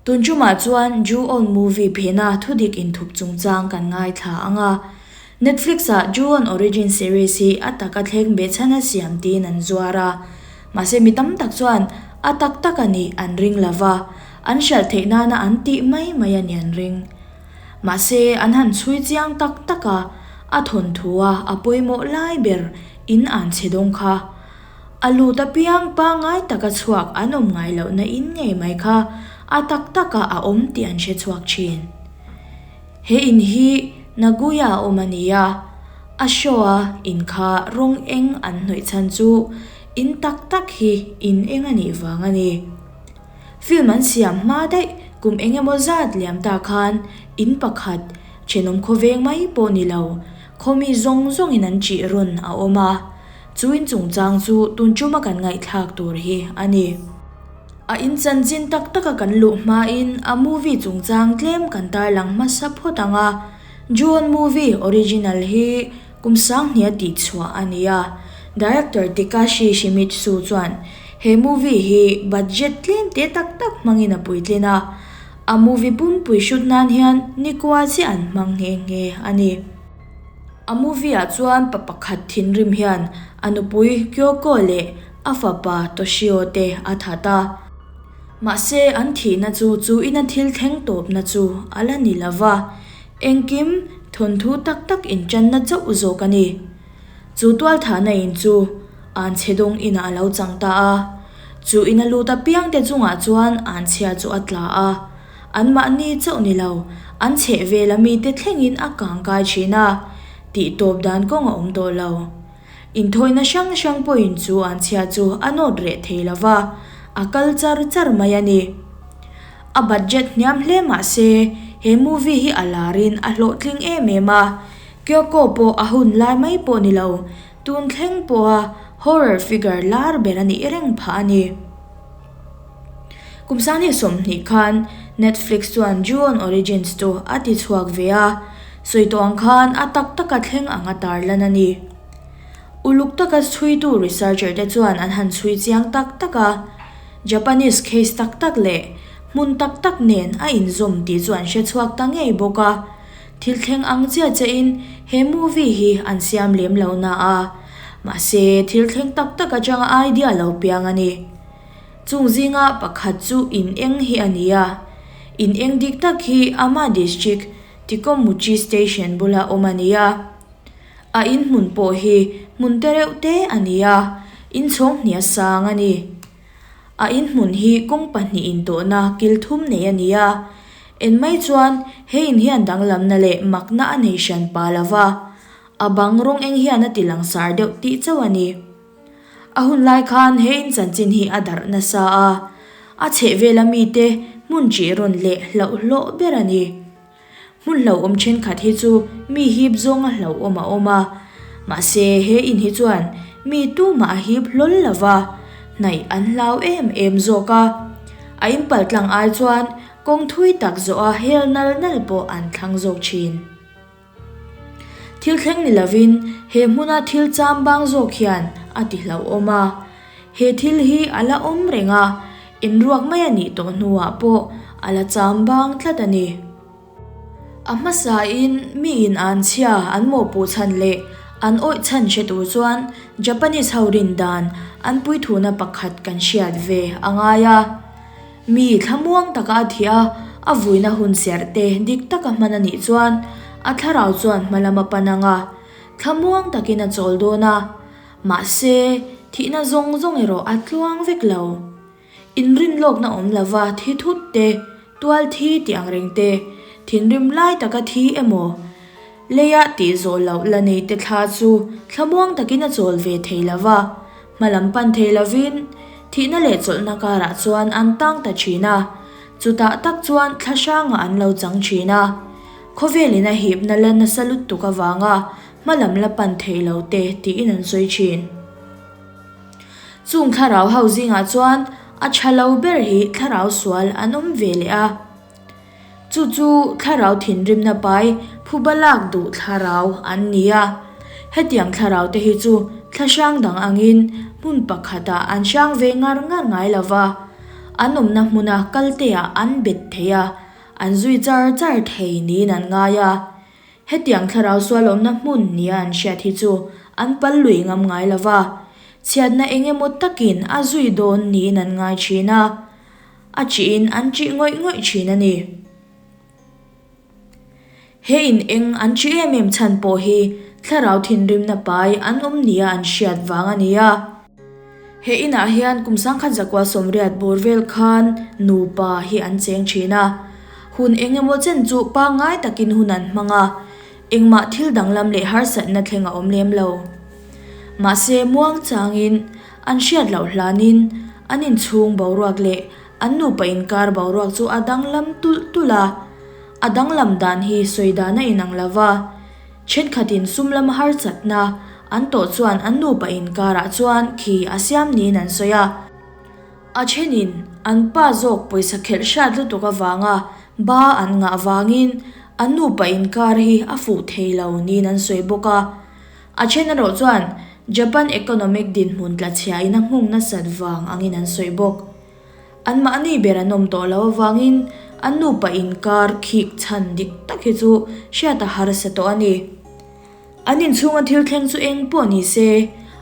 Tun ṭumah chuan Ju-on movie phena thudik inthup chungchang kan ngaithla ang a. Netflix-ah Ju-on Origin series hi a taka thleng behchhan a siam tiin an zuar a. Mahse mi tam tak chuan a tak tak a nih an ring lo va, an hralh theih nana an tih mai mai a nih an ring. Mahse an han chhui chiang tak tak a, a thawnthua a pawimawh lai ber in an chhe dawng kha. A lut apiang pangngai taka chhuak an awm ngai lohna in ngei mai kha a tak takah a awm tih an hre chhuak thin. He in hi Naguya a awm a ni a, a show-a in kha rawng eng an hnawih chhan chu in tak tak hi in eng a nih vang a ni. Film an siam hma daih kum eng emaw zat liam ta khan in pakhat thenawm khawveng mai pawh ni lo, khawmi zawng zawngin an ṭih rawn a awm a. Chu in chungchang chu tun ṭuma kan ngaihthlak tur hi a ni. A in chanchin tak taka kan luh hmain a movie chungchang tlem kan tarlang hmasa phawt ang a. Ju-on movie original hi kum sanghnia tih chhuah a ni a. Director Takashi Shimizu chuan he movie hi budget tlem te tak tak hmangin a puitlin a. A movie pumpui shoot nan hian nikua chiah an hmang nghe nghe a ni. A movie ah chuan pa pakhat thinrim hian a nupui Kyoko leh a fapa Toshio te a that a. Mahse an thihna chu chu ina thil thleng tawpna chu a la ni lo va, engkim thawnthu tak tak intanna chauh zawk a ni. Chu tualthahna in chu an chhe dawng inah a lo chang ta a. Chu ina lut apiang te chungah chuan an chhia chu a tla a. Anmahni chauh ni lo, an chheh vel a mite thlengin a kang kai thin a, tih tawp dan kawng a awm tawh lo. Inthawina hrang hrang pawhin chu an chhia chu a nawt reh thei lo va, a kal char char mai a ni. A budget hniam hle mah se, he movie hi a larin a hlawhtling em em a, Kyoko pawh a hun lai mai pawh ni lo, tun thleng pawha horror figure lar ber a nih reng phah a ni. Kum sangni 20 khan Netflix chuan Ju-on Origins chu a ti chhuak ve a, sawi tawh ang khan a tak taka thleng ang a tarlan a ni. Uluk taka chhuitu researcher te chuan an han chhui chiang tak tak a, Japanese case tak tak leh hmun tak tak nen a inzawm tih chu an hre chhuak ta ngei bawk a, thil thleng ang chiah chiahin he movie hi an siam lem lo na a, mahse thil thleng tak tak atanga idea lo piang a ni. Chung zinga pakhat chu in eng hi a ni a, in eng dik tak hi Ama District Tikomuchi Station bula awm a ni a. A in hmun pawh hi hmun te reuh te a ni a, in chhawng hnia sang a ni. A in hmun hi kawng pahnih intawhna kil thum nei a ni a, en mai chuan he in hian danglamna leh makna a nei hran pa lova, a bang rawng eng hian a ti langsar deuh tih chauh a ni. A hun lai khan he in chanchin hi a darh nasa a, a chhehvela mite hmun ṭih rawn leh hlauhhlawh ber a ni. Hmun hlauhawm ṭhenkhat hi chu mi hip zawnga hlauhawm a awm a, mahse he in hi chuan mi tumah a hip hlawl lo va, hnaih an hlau em em zawk a. A in paltlang ai chuan kawng thui tak zawha hel nal nal pawh an thlang zawk ṭhin. Thil thleng ni lovin he hmuna thil cham bang zawk hian a ti hlauhawm a. He thil hi a la awm reng a, inruak mai a nih tawh hnuah pawh a la cham bang tlat a ni. A hmasain miin an chhia an mawhpuh chhan leh an awih chhan hre tur chuan Japanese ho rin dan an puithuna pakhat kan hriat ve a ngai a. Mi thlamuang taka a thih a, a vuina hun serh te dik taka hman a nih chuan a thlarau chuan hma lam a pan ang a, thlamuang takin a chawl dawn a. Mahse, thihna zawng zawng erawh a tluang vek lo. Inrinlawkna awm lova thi thut te, tual thi tih ang reng te, thinrim lai taka thi emaw, leia tih zawh loh la nei te thla chu thlamuang takin a chawl ve thei lova. Hma lam pan thei lovin thihna leh chawlhna karah chuan an tang ta thin a, chutah tak chuan thla hrangah an lo chang thin a. Khawvelin a hipna la nasa lutuk avanga hma lam la pan thei lo te tiin an sawi thin. Chung thlarau ho zingah chuan a tha lo ber hi thlarau sual an awm ve leh a. Chu chu thlarau thinrimna pai phuba lak duh thlarau an ni a. Hetiang thlarau te hi chu thla hrang dang angin hmun pakhatah an hrang ve ngar ngar ngai lo va. An awmna hmuna kalteah an bet thei a, an zui char char thei niin an ngai a. Hetiang thlarau sual awmna hmun nia an hriat hi chu an pal lui ngam ngai lo va, chhiatna eng emaw takin a zui dawn niin an ngai thin a, a ṭihin an ṭih ngawih ngawih thin a ni. He in eng an ṭih em em chhan pawh hi thlarau thinrimna pai an awm nia an hriat vang a ni a. He inah hian kum sangkhat zakua sawmriat bawr vel khan nupa hi an cheng thin a. Hun eng emaw chen chu pangngai takin hun an hmang a, engmah thil danglam leh harsatna thleng a awm lem lo. Mahse muang changin an hriat loh hlanin an inchhung boruak leh an nupa inkar boruak chu a danglam tulh tulh a. A danglam dan hi sawi dan a inang lo va. Thenkhatin sum lama harsatna an tawh chuan an nupa inkarah chuan khi a siam niin an sawi a. A thenin an pa zawk pawisa khelh hriat lutuk avanga ba an ngah vangin an nupa inkar hi a fuh thei lo niin an sawi bawk a. A then erawh chuan Japan economic dinhmun tlachhiain a nghung nasat vang angin an sawi bawk. Anmahni ber an awm tawh lo avangin an nupa inkar khik chhan dik tak hi chu hriat a harsa tawh a ni. An inchhunga thil thleng chu eng pawh ni se,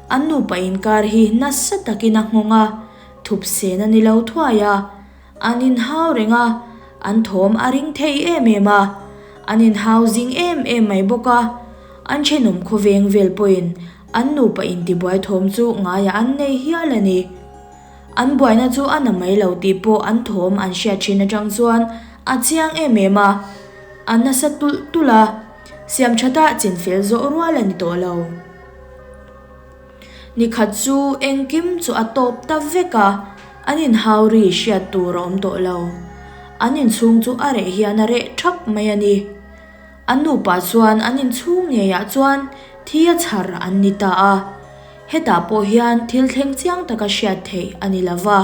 an nupa inkar hi nasa takin a nghawng a, thup sen a ni lo thuai a, an inhau reng a, an thawm a ring thei em em a, an inhau zing em em mai bawk a, an thenawm khawveng vel pawhin an nupa intibuai thawm chu ngaiah an nei hial a ni. An buaina chu a na mai lo tih pawh an thawm an hriat thin atang chuan a chiang em em a, a nasa tulh tulh a, siam thata chinfel zawh rual a ni tawh lo. Nikhat chu engkim chu a tawp ta vek a, an inhau ri hriat tur a awm tawh lo. An inchhung chu a reh hian a reh thap mai a ni. An nupa chuan an inchhung ngeiah chuan thi a chhar an ni ta a. Hetah pawh hian thil thleng chiang taka hriat theih a ni lo va,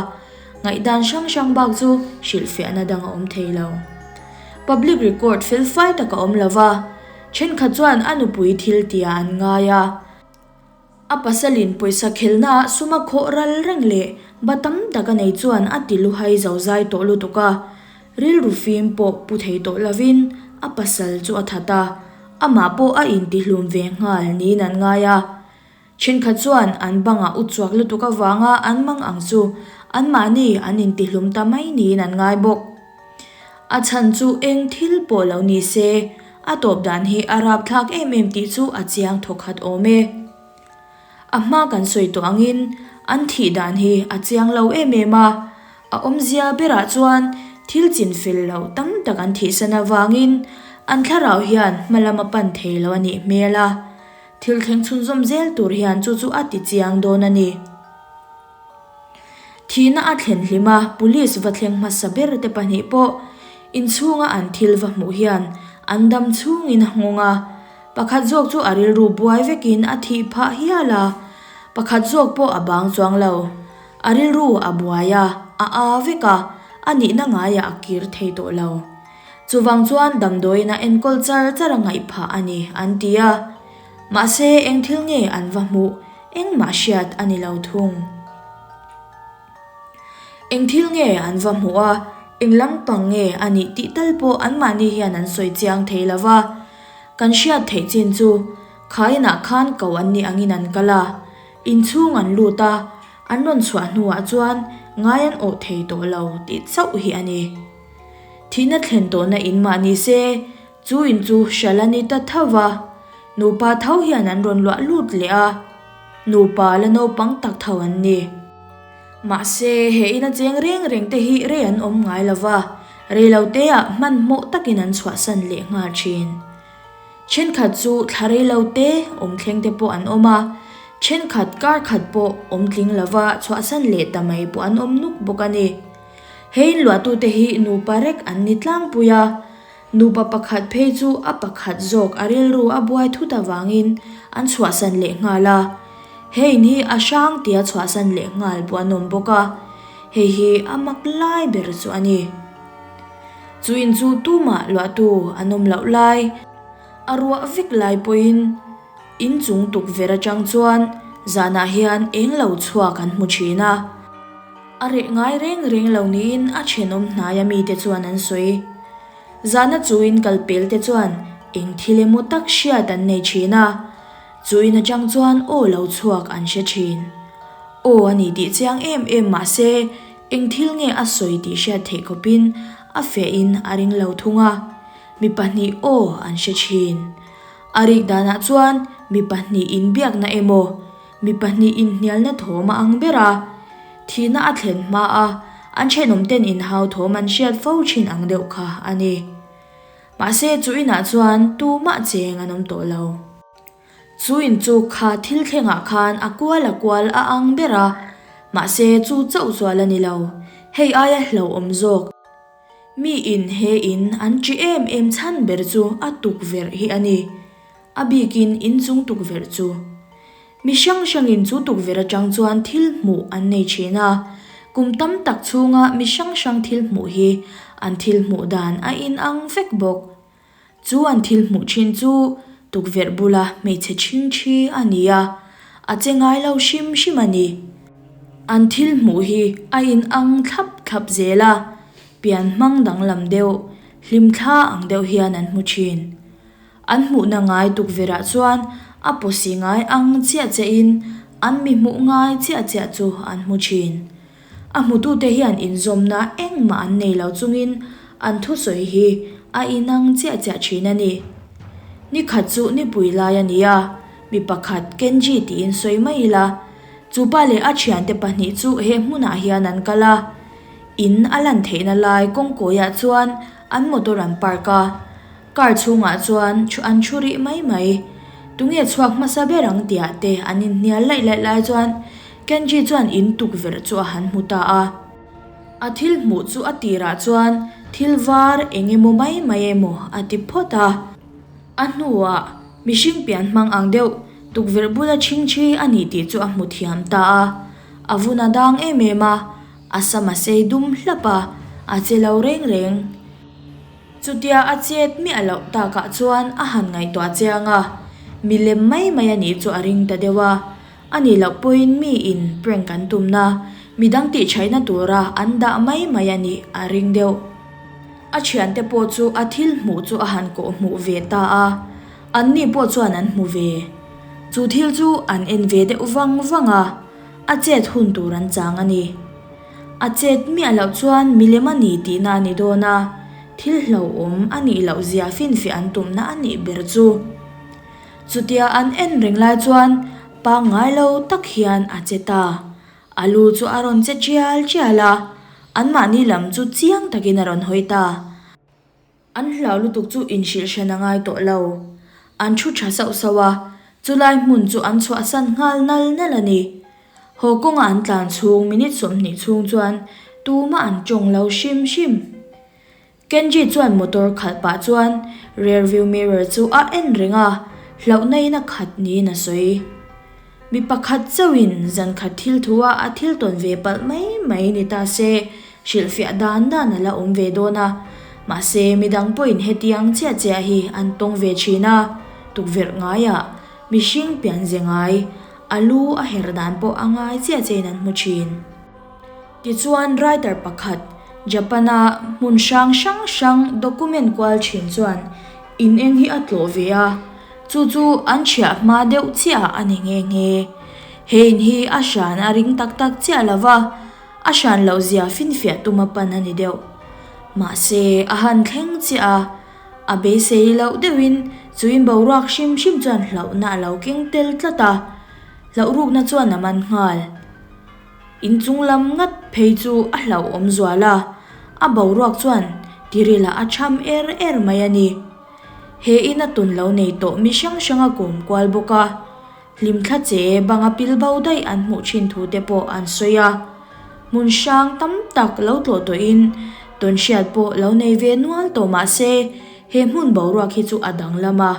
ngaihdan hrang hrang bak chu hrilhfiahna dang a awm thei lo. Public record felfai tak a awm lo va, thenkhat chuan a nupui thil tia an ngai a. A pasalin pawisa khelnaah sum a khawh ral reng leh ba tam tak a nei chuan a ti luhai zozai tawh lutuk a, rilru fim pawh pu thei tawh lovin a pasal chu a that a, amah pawh a intihlum ve nghal niin an ngai a. Thenkhat chuan an bangah u chuak lutuk avanga an mang ang chu anmahni an intihlum ta mai niin an ngai bawk. A chhan chu eng thil pawh lo ni se, a tawp dan hi a rapthlak em em tih chu a chiang thawkhat awm e. A hma kan sawi tawh angin an thih dan hi a chiang lo em em a, a awmzia berah chuan thil chinfel loh tam tak an thihsan avangin an thlarau hian hma lam a pan thei lo a nih hmel a. Thil thleng chhunzawm zel tur hian chu chu a ti chiang dawn a ni. Thihna a thlen hlim a, police va thleng hmasa ber te pahnih pawh inchhunga an thil va hmuh hian an dam chhungin a nghawng a, pakhat zawk chu a rilru buai vekin a thih phah hial a, pakhat zawk pawh a bang chuang lo. A rilru a buai a, a aa vek a, a nihna ngaiah a kir thei tawh lo. Chuvang chuan damdawiin a enkawl char char a ngaih phah a ni, an ti a. Mahse, eng thil nge an va hmuh, engmah hriat a ni lo thung. Eng thil nge an va hmuh a, eng lampang nge a nih tih tal pawh anmahni hian an sawi chiang thei lo va. Kan hriat theih chin chu, kha inah khan ko an nih angin an kal a, inchhung an lut a, an rawn chhuah hnuah chuan ngai an awh thei tawh lo tih chauh hi a ni. Thihna thlen tawhna in mah ni se, chu in chu hral a ni ta tho va. Nupa tho hian an rawn luah lut leh a, nupa la naupang tak tho an ni. Mahse, he ina cheng reng reng te hi rei an awm ngai lo va, rei lo teah hmanhmawh takin an chhuahsan leh nghal thin. Thenkhat chu thla rei lo te awm thleng te pawh an awm a, thenkhat kar khat pawh awm tling lo va chhuahsan leh ta mai pawh an awm nuk bawk a ni. He inluahtute hi nupa rek an ni tlangpui a, nupa pakhat phei chu a pakhat zawk a rilru a buai thut avangin an chhuahsan leh nghal a. He in hi a hrang tia chhuahsan leh nghal pawh an awm bawk a, hei hi a mak lai ber chu a ni. Chu in chu tumah luahtu an awm loh lai, a ruah vek lai pawhin inchung tukverh atang chuan zanah hian eng lo chhuak an hmu thin a. A reh ngai reng reng lo niin a thenawm hnaia mite chuan an sawi. Zahna chu in kal pel te chuan eng thil emaw tak hriat an nei thin a, chu in atang chuan aw lo chhuak an hre thin. Aw a ni tih chiang em em mah se eng thil nge a sawi tih hriat theih khawpin a feh in a ring lo thung a, mi pahnih aw an hre thin. A rik danah chuan mi pahnih inbiakna emaw, Mi pahnih inhnialna thawm a ang ber a, thihna a thlen hma a, an thenawmten inhau thawm an hriat fo thin ang deuh kha a ni. Mahse chu inah chuan tumah cheng an awm tawh lo. Chu in chu kha thil thlengah khan a kual a kual a ang ber a, mahse chu chauh zual a ni lo, hei aia hlauhawm zawk. Mi in he in an ṭi em em chhan ber chu a tukverh hi a ni. A bikin inchung tukverh chu. Mi hrang hrangin chu tukverh atang chuan thil hmuh an nei thin a, kum tam tak chhunga mi hrang hrang thil hmuh hi an thil hmuh dan a inang vek bawk. Chu an thil hmuh thin chu tukverh bula hmeichhe chhingchhi a ni a, a che ngai lo hrim hrim a ni. An thil hmuh hi a inang thlap thlap zel a, pian hmang danglam deuh, hlimthla ang deuh hian an hmu thin. An hmuhna ngai tukverhah chuan a pawsi ngai ang chiah chiahin an mi hmuh ngai chiah chiah chu an hmu thin. A hmutute hian inzawmna engmah an nei lo chungin an thusawi hi a inang chiah chiah thin a ni. Nikhat chu nipui lai a ni a, mi pakhat Kenji tiin sawi mai ila, chu pa leh a thiante pahnih chu he hmunah hian an kal a. In a lan theihna lai kawngkawiah chuan an motor an park a. Car chhungah chuan thu an thu rih mai mai. Tunge chhuak hmasa ber ang tiah te an inhnial laih laih lai chuan Kenji chuan in tukverh chu a han hmu ta a. A thil hmuh chu a tirah chuan thil var eng emaw mai mai emaw a ti phawt a. A hnuah mihring pian hmang ang deuh tukverh bula chhingchhi a ni tih chu a hmu thiam ta a. A vun a dang em em a, a sam a sei dum hlap a, a che lo reng reng. Chutia a chet miah loh takah chuan a han ngaihtuah chiang a, milem mai mai a nih chu a ring ta deuh a. A nih loh pawhin miin prank an tumna, midang tihchhaihna tura an dah mai mai a nih a ring deuh. A thiante pawh chu a thil hmuh chu a han kawh hmuh ve ta a, anni pawh chuan an hmu ve. Chu thil chu an en ve deuh vang vang a, a chet hun tur an chang a ni. A chet miah loh chuan milem a ni tihna a ni dawn a, thil hlauhawm a nih loh zia finfiah an tumna a nih ber chu. Chutia an en reng lai chuan pangngai lo tak hian a che ta. A lu chu a rawn che tial tial a, anmahni lam chu chiang takin a rawn hawi ta. An hlau lutuk chu inhrilh hran a ngai tawh lo. An thu tha sauh sauh a, chulai hmun chu an chhuahsan nghal nal nal a ni. Haw kawnga an tlan chhung minute 20 chhung chuan tumah an tawng lo hrim hrim. Kenji chuan motor khalh pah chuan rear view mirror chu a en reng a, hlauhna in a khat niin a sawi. Mi pakhat chauhin zan khat thil thu a a thil tawn ve palh mai mai ni ta se, hrilhfiah dan dan a la awm ve dawn a. Mahse, midang pawhin hetiang chiah chiah hi an tawng ve thin a, tukverh ngaiah mihring pianze ngai, a lu a herh dan pawh a ngai chiah chiahin an hmu thin. Tichuan, writer pakhat, Japan-a hmun hrang hrang hrang document kual thin chuan in eng hi a tlawh ve a, chu chu an chhiah hma deuh chiah a ni nghe nghe. He in hi a hran a ring tak tak chiah lo va, a hran loh zia finfiah tuma pan a ni deuh. Mahse, a han thleng chiah a, a beisei loh deuhin chu in boruak hrim hrim chuan hlauhna a lo keng tel tlat a, hlauhrukna chuan a man nghal. Inchung lam ngat phei chu a hlauhawm zual a, a boruak chuan tirilah a cham er er mai a ni. He in a tun lo nei tawh mi hrang hrang a kawm kual bawk a, hlimthla che banga pil bo daih an hmuh thin thu te pawh an sawi a. Hmun hrang tam tak lo tlawh tawhin tawnhriat pawh lo nei ve nual tawh mah se he hmun boruak hi chu a danglam a,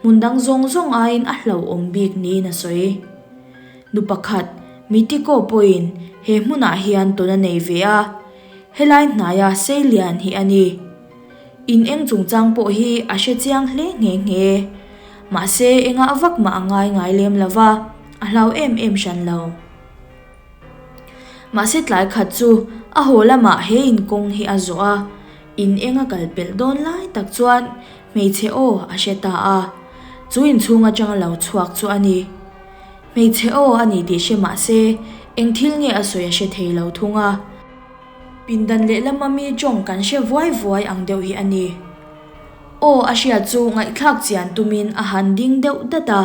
hmun dang zawng zawng aiin a hlauhawm bik niin a sawi. Nu pakhat, Mitiko pawhin he hmunah hian tawn a nei ve a, helai hnaia Seilian hi a ni. In eng chungchang pawh hi a hre chiang hle nghe nghe. Mahse, engah vak mah a ngai ngai lem lo va, a hlau em em hran lo. Mahse tlai khat chu a haw lamah he in kawng hi a zawh a, in eng a kal pelh dawn lai tak chuan hmeichhe aw a hre ta a, chu inchhung atanga lo chhuak chu a ni. Hmeichhe aw a ni tih hre mah se eng thil nge a sawi a hre thei lo thung a. Pindan lehlama mi tawng kan hre vuai vuai ang deuh hi a ni. Aw a hriat chu ngaihthlak chian tumin a han ding deuh dat a,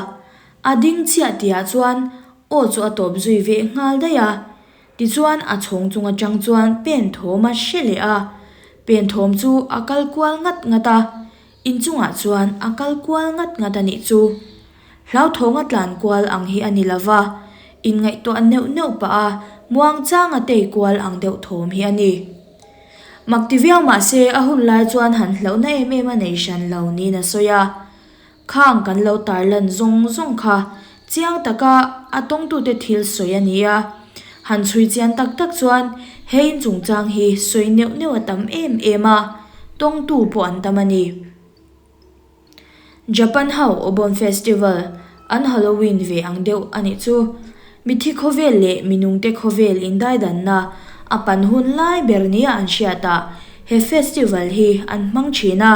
a ding chiah tihah chuan aw chu a tawp zui ve nghal daih a. Tichuan a chhawng chung atang chuan pen thawm a hre leh a, pen thawm chu a kal kual ngat ngat a, inchungah chuan a kal kual ngat ngat a nih chu. Hlauthawng a tlan kual ang hi a ni lo va, inngaihtuah neuh neuh pah a muangchang a tei kual ang deuh thawm hi a ni. Mak ti viau mah se a hun lai chuan han hlauhna em em a nei hran lo niin a sawi a. Khang kan lo tarlan zawng zawng kha chiang taka a tawngtute thil sawi a ni a. Han chhui chian tak tak chuan he in chungchang hi sawi neuh neuh a tam em em a, tawngtu pawh an tam a ni. Japan ho Obon Festival an Halloween ve ang deuh a nih chu. Mithi khawvel leh minungte khawvel indaidanna a pan hun lai ber nia an hriatah he festival hi an hmang thin a.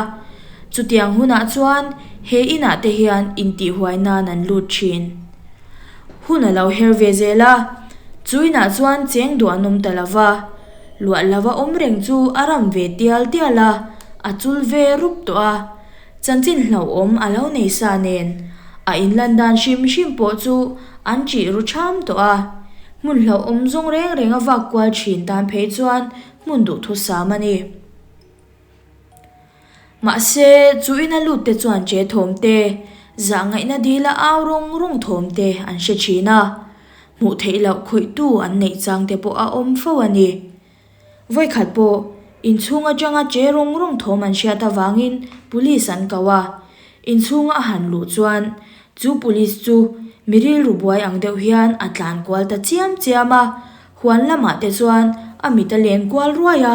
Chutiang hunah chuan he inah te hian intihhuai nan an lut thin. Hun a lo her ve zel a, chu inah chuan cheng duh an awm ta lo va, luah lova awm reng chu a ram ve tial tial a, a chul ve rup tawh a. Chanchin hlauhawm a lo nei sa nen, a inlan dan hrim hrim pawh chu an ṭih ru ṭham tawh a. Hmun hlauhawm zawng reng reng a vak kual ṭhin tan phei chuan hmun duhthusam a ni. Mahse, chu ina lut te chuan che thawm te, zah ngaihna dila au rawng rawng thawm te an hre thin a, hmuh theih loh khawihtu an neih chang te pawh a awm fo a ni. Vawikhat pawh, inchhung atanga che rawng rawng thawm an hriat avangin police an ko a, inchhunga a han luh chuan chu police chu mi rilru buai ang deuh hian a tlan kual ta chiam chiam a, huan lamah te chuan a mit a len kual ruai a.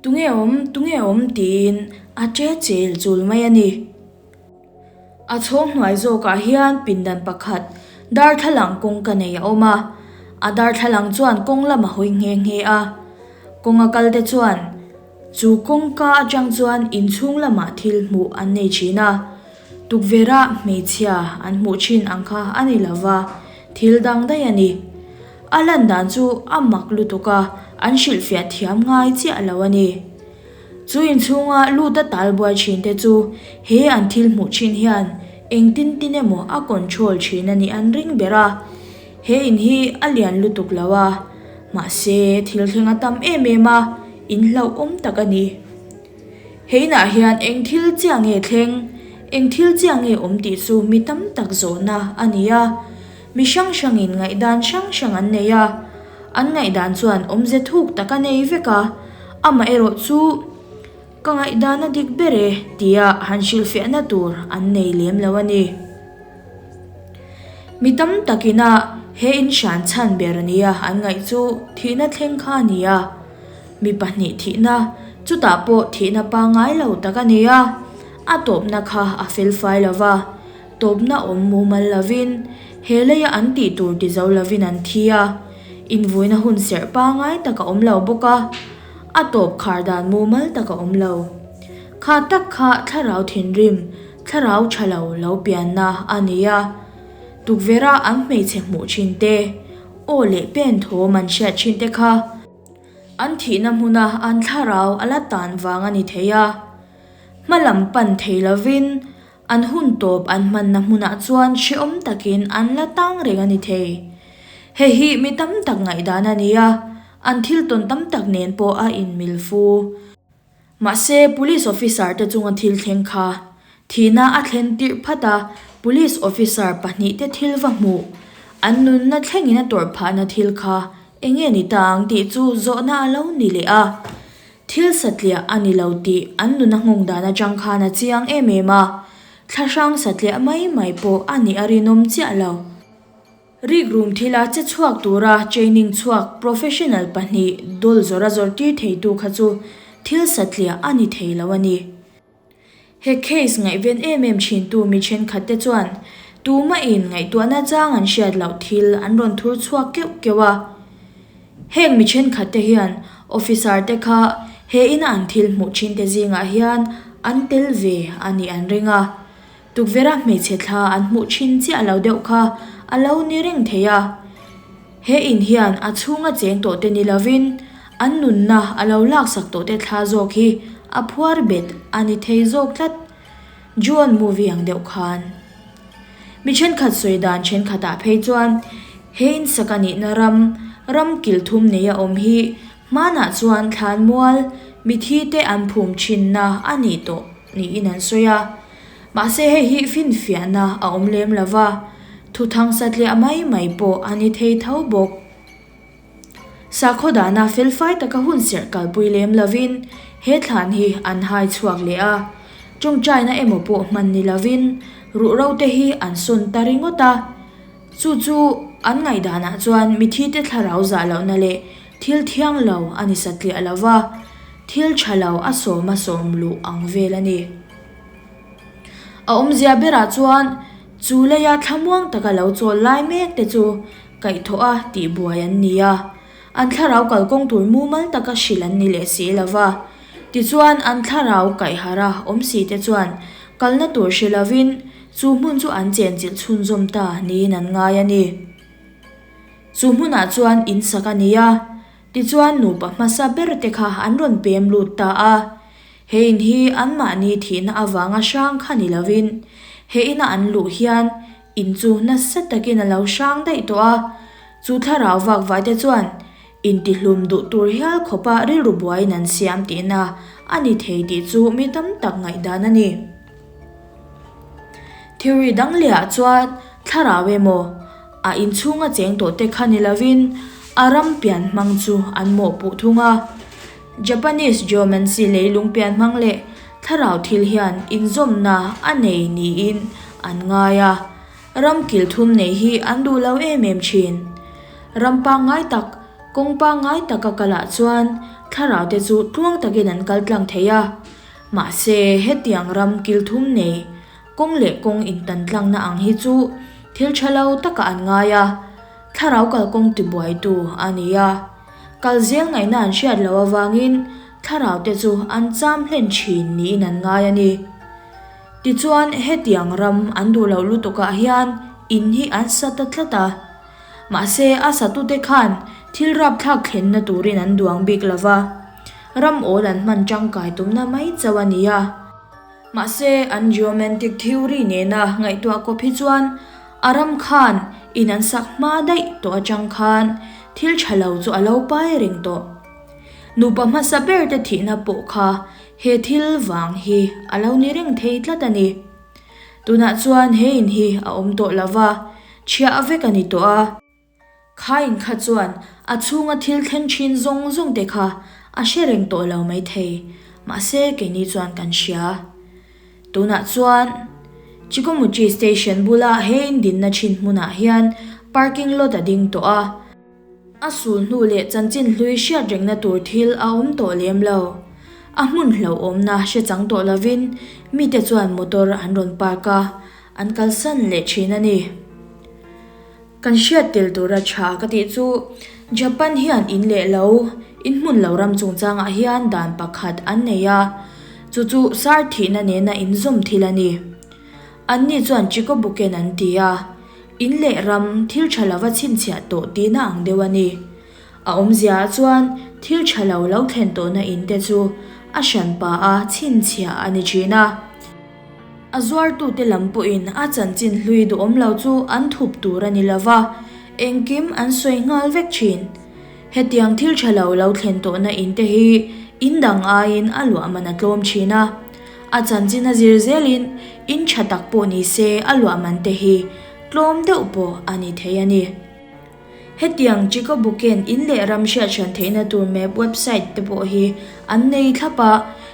Tunge awm, tunge awm tiin a che chel chul mai a ni. A chhawng hnuai zawkah hian pindan pakhat darthlalang kawngka nei a awm a, a darthlalang chuan kawng lam a hawi nghe nghe a. Kawnga kal te chuan chu kawngka atang chuan inchhung lamah thil hmuh an nei thin a, tukverhah hmeichhia an hmuh thin ang kha a ni lova, thil dang daih a ni. A lan dan chu a mak lutuk a, an hrilhfiah thiam ngai chiah lo a ni. Chu inchhunga lut a tal buai thin te chu he an thil hmuh thin hian engtin tin emaw a control thin a nih an ring ber a. He in hi a lian lutuk lo a, mahse thil thleng a tam em em a, in hlauhawm tak a ni. He inah hian eng thil chiah nge thleng, eng thil chiah nge awm tih chu mi tam tak zawhna a ni a. Mi hrang hrangin ngaihdan hrang hrang an nei a, an ngaihdan chuan awmze thuk tak a nei vek a, amaherawh chu ka ngaihdan a dik ber e tia han hrilhfiahna tur an nei lem lo a ni. Mi tam takina he in hran chhan ber nia an ngaih chu thihna thleng kha a ni a, mi pahnih thihna, chutah pawh thihna pangngai lo tak a ni a, a tawpna kha a felfai lo va. Tawpna awm mumal lovin, he leia an tih tur ti zo lovin an thi a, invuina hun serh pangngai tak a awm lo bawk a, a tawp khar dan mumal tak a awm lo. Kha tak kha thlarau thinrim, thlarau tha lo lo pianna a ni a. Tukverha an hmeichhe hmuh thin te, aw leh pen thawm an hriat thin te kha an thihna hmuna an thlarau a la tan vang a ni thei a. Hma lam pan thei lovin An hun tawp an hmanna hmunah chuan hrehawm takin an la tang reng a ni thei. Hei hi mi tam tak ngaihdan a ni a, an thil tawn tam tak nen pawh a inmil fu. Mahse, Police officer te chunga thil thleng kha thihna a thlen tirh phat a, Police officer pahnihte thil va hmuh, an nunna thlengin a tawrh phahna thil kha eng nge ni ta ang tih chu zawhna a lo ni leh a. Thil satliah a ni lo tih an nuna nghawng dan atang khan a chiang em em a, thlahrang satliah mai mai pawh a nih a rinawm chiah lo. Rikrum thila che chhuak tura training chhuak professional pahnih dawl zawra zawrtir theitu kha chu thil satliah a ni thei lo a ni. He case ngaihven em em thintu mi thenkhatte chuan tumahin ngaihtuahna chang an hriat loh thil an rawn thur chhuak keuh keuh a. Heng mi thenkhat te hian officer te kha he ina an thil hmuh thin te zingah hian an tel ve a nih an ring a. Tukverha hmeichhe thla an hmuh thin chiah lo deuh kha a lo ni reng thei a. He in hian a chhunga cheng tawh te ni lovin an nunna a lo laksak tawh te thla zawk hi a phuar bet a ni thei zawk tlat. Ju-on movie ang deuh khan. Mi thenkhat sawi dan thenkhatah phei chuan he in sak a nihna ram, ram kil thum neia awm hi hmanah chuan thlanmual mithi te an phum thinna a nih tawh niin an sawi a. Mahse hei hi finfiahna a awm lem lo va, thuthang satliah mai mai pawh a ni thei tho bawk. Sakhaw dana felfai taka hun serh kalpui lem lovin he thlan hi an hai chhuak leh a, tawngtaina emaw pawh hman ni lovin ruhro te hi an sawn ta ringawt a. Chu chu an ngaihdanah chuan mithite thlarau zah lohna leh thil thiang lo a ni satliah lo va, thil tha lo a sawm a sawm luh ang vel a ni. A awmzia berah chuan chu leia thlamuang taka lo chawl lai mek te chu kaihthawh a tihbuai an ni a, an thlarau kalkawng tur mumal taka hrilh an ni leh si lo va. Tichuan an thlarau kaihharh a awm si te chuan kalna tur hre lovin chu hmun chu an chenchilh chhunzawm ta niin an ngai a ni. Chu hmunah chuan in sak a ni a, tichuan nupa hmasa ber te kha an rawn pem lut ta a. He in hi anmahni thihna avanga hrang kha ni lovin he ina an luh hian In chu nasa takin a lo hrang daih tawh a, chu thlarau vak vaite chuan intihlum duh tur hial khawpa rilru buaiin an siam tihna a ni thei tih chu mi tam tak ngaihdan a ni. Theory dang lehah chuan thlarau emaw a inchhunga cheng tawh te kha ni lovin a ram pian hmang chu an mawhpuh thung a. Japanese geomancy leilung pian hmang leh thlarau thil hian inzawmna a nei niin an ngai a, ram kil thum nei hi an duh lo em em thin. Ram pangngai tak, kawng pangngai taka kalah chuan thlarau te chu tluang takin an kal tlang thei a, mahse hetiang ram kil thum nei, kawng leh kawng intan tlangna ang hi chu thil tha lo takah an ngai a, thlarau kalkawng tibuaitu a ni a. Kal zel ngaihna an hriat loh avangin thlarau te chu an cham hlen thin niin an ngai a ni. Tichuan hetiang ram an duh loh lutukah hian in hi an sa ta tlat a. Mahse a satute khan thil rapthlak thlenna turin an duang bik lo va, ram awl an hman tangkai tumna mai chauh a ni a. Mahse, an geomantic theory nena ngaihtuah kawp hi chuan a ram khan in an sak hma daih tawh atang khan thil tha lo chu a lo pai reng tawh. Nupa hmasa ber te thihna pawh kha he thil vang hi a lo ni reng thei tlat a ni. Tunah chuan he in hi a awm tawh lova, chhiah vek a ni tawh a. Khain kha chuan a chhunga thil thleng thin zawng zawng te kha a hre reng tawh lo mai thei, mahse keini chuan kan hria. Tunah chuan Chikomuchi Station bula he in dinna thin hmunah hian parking lot a ding tawh a, a sul hnu leh chanchin hlui hriat rengna tur thil a awm tawh lem lo. A hmun hlauhawmna hre chang tawh lovin mite chuan motor an rawn park a, an kalsan leh thin a ni. Kan hriat tel tura tha ka tih chu Japan hian in leh lo, in hmun lo ram chungchangah hian dan pakhat an nei a, chu chu sar thihna nena inzawm thil a ni. Anni chuan Chikobuken an ti a, in leh ram thil tha lova chhinchhiah tawh tihna ang deuh a ni. A awmziaah chuan thil tha lo lo thlen tawhna in te chu a hranpa a chhinchhiah a ni thin a. A zuartute lam pawhin a chanchin hlui duhawm lo chu an thup tur a ni lo va, engkim an sawi nghal vek thin. Hetiang thil tha lo lo thlen tawhna in te hi in dang aiin a luah man a tlawm thin a. A chanchin a zir zelin in tha tak pawh ni se a luah man te hi tlawm deuh pawh a ni thei a ni. Hetiang Chikobuken in leh ram hriat hran theihna tur map website te pawh hi an nei thlap a,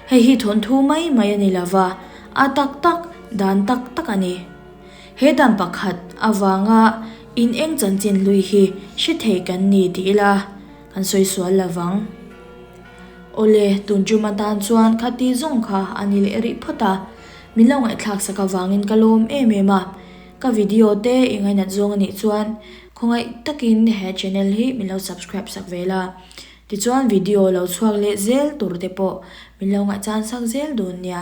hei hi thawnthu mai mai a ni lo va, a tak tak, dan tak tak a ni. He dan pakhat avanga in eng chanchin hlui hi hre thei kan ni tih ila kan sawi sual lo vang. Awle, tun tum atan chuan khati zawng kha a ni leh rih phawt a, min lo ngaihthlak sak avangin ka lawm em em a. Ka video te i ngainat zawng a nih chuan. Khawngaih takin he channel hi min lo subscribe sak ve la. Tichuan video lo chhuak leh zel tur te pawh min lo ngaihchan sak zel dawn nia.